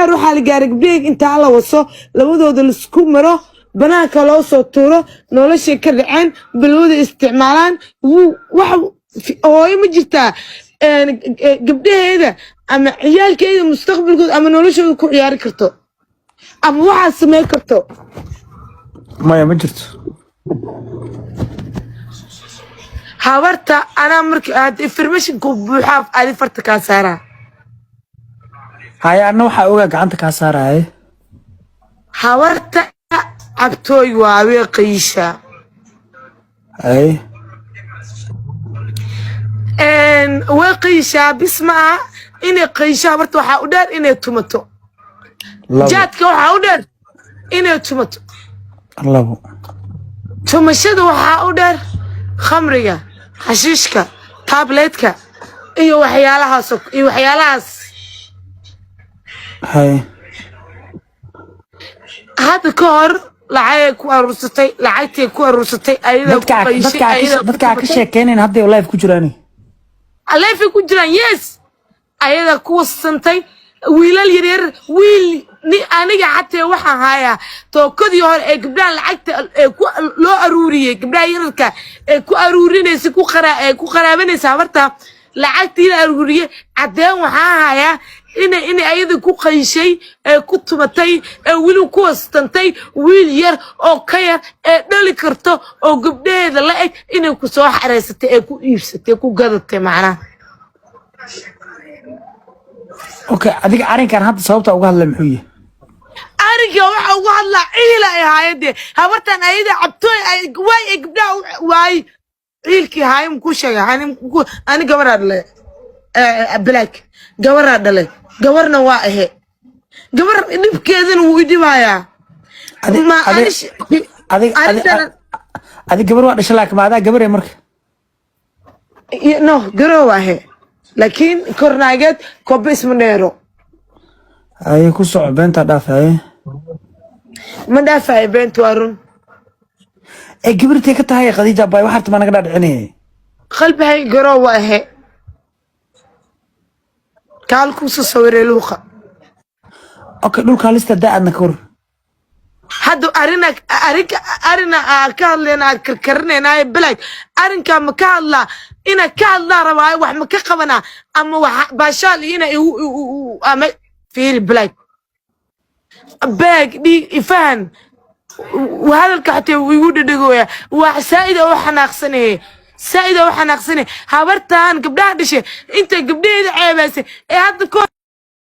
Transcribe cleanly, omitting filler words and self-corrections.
Heer waxaa la gaaray gabdhaheyga intaa la waso, labadooda laisku maro, banaanka loo soo tuuro, noloshay ka dhaceen, balwada isticmaalaan. Wuu wax hooyo ma jirtaa gabdhaheeda ama ciyaalkeeda mustaqbalkooda ama noloshooda ku ciyaari karto ama waxaad samayn karto? Maya, ma jirto. Habarta anaa marka aad informationku buuxaa, adi farta kaa saaraa. Haya, anna waxaa ogaa gacanta kaa saaraaye. Habarta cabtooy waa way qayishaa. Haye. Way qayishaa bis ma aha inay qayisho. Habarta waxaa u dheer inay tumato. Labo. Jaadka waxaa u dheer inay tumato. Labo. Tumashada waxaa u dheer khamriga, xashiishka, tabletka iyo waxyaalahaas iyo waxyaalahaas. Haye. Hadda ka hor lacagay ku aruursatay, lacagtay ku aruursatay ayadaa ku dadka qayishay, dadka ayadaa ku dadka ka tumatay. Sheekeynayn hadday live ku jiraan. Live ku jiraan, yes. Ayadaa ku wasantay wiilal yaryar, wiil ni aniga xatee waxaan hayaa tookadii hore ee gabdhaha lacagta ee ku loo aruuriyey, gabdhaha yararka ee ku aruurinaysa, ku qara ee ku qaraabanaysa habarta lacagtii la aruuriyey. Caddeen waxaan hayaa inay ayada ku qayshay ee ku tumatay ee weli ku wastantay wiil yar oo ka yar ee dhali karto oo gabdhaheeda la eg inay ku soo xareysatay ee ku iibsatay, ku gadatay macnaha. Okay, adiga arrinkan hadda sababta uga hadlay muxuu yahay? Arrinka waxa ugu hadlaa ciila ay ahaayeen habartan ayada cabtooy ay waay ay gabdhaha waay ciilkii haayim ku sheegay. Ani gabaraa dhalay, black gabaraa dhalay, gabarna waa ahe, gabar dhibkeedana wuu idhibayaa. Ma arrintan. Adi gabar waa dhashay, laakiin ma adaa gabar ee marka? No, garoow ahe, laakiin kornaageed koba isma dheero. Haye, ku soco, beentaa dhaaf, haye. Ma dhaafayo beentu, waa run. Ee gabartay ka tahay Khadiija bay waxaad ma naga dhaadhicinayay. Qalbihay garoow ahe, kaal kusoo sawiray luuqa. Okay, dhulka halista daa aadna ka war. Hadda arina arrinka arina aa ka hadlayna, aad karkarinayna balaag. Arrinkaa ma ka hadlaa? Ina ka hadlaa rabaayo, wax ma ka qabanaa ama wax baashaal iyo ina igu ama fiiri balaag baag dhiig ifahan hadalka xataa wuu igu dhedhegooya. Wax saa'ida oo xanaaqsanaye, saa'ida oo xanaaqsanaye. Habartan gabdhaha dhashay inta gabdhaheeda ceebaysay ee hadda ko